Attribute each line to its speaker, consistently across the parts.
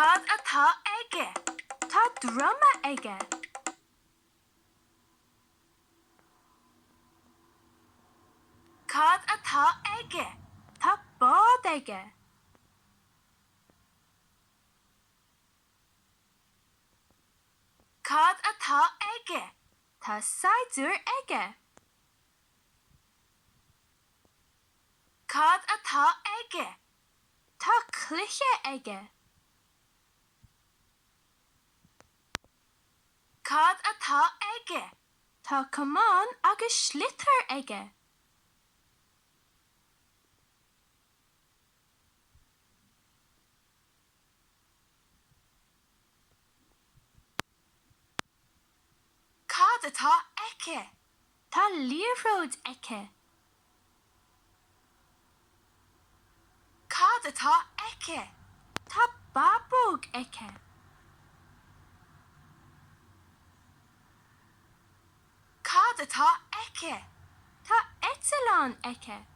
Speaker 1: Cad atá aige?
Speaker 2: Tá druma aige.
Speaker 1: Cad atá aige?
Speaker 2: Tá bád aige.
Speaker 1: Cad atá aige?
Speaker 2: Tá saighdiúir aige.
Speaker 1: Cad atá aige?
Speaker 2: Tá cluiche aige.
Speaker 1: Cad atá aige?
Speaker 2: Tá camán agus sliotar aige.
Speaker 1: Cad atá aici?
Speaker 2: Tá liathróid aici.
Speaker 1: Cad atá aici?
Speaker 2: Tá bábóg aici.
Speaker 1: Cad atá aici?
Speaker 2: Tá eitleán aici.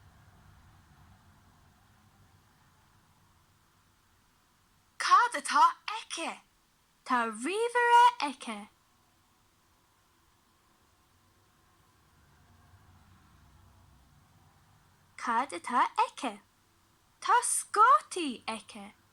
Speaker 1: Cad atá aici?
Speaker 2: Tá ríomhaire aici. Cad atá aici? Tá scátaí aici.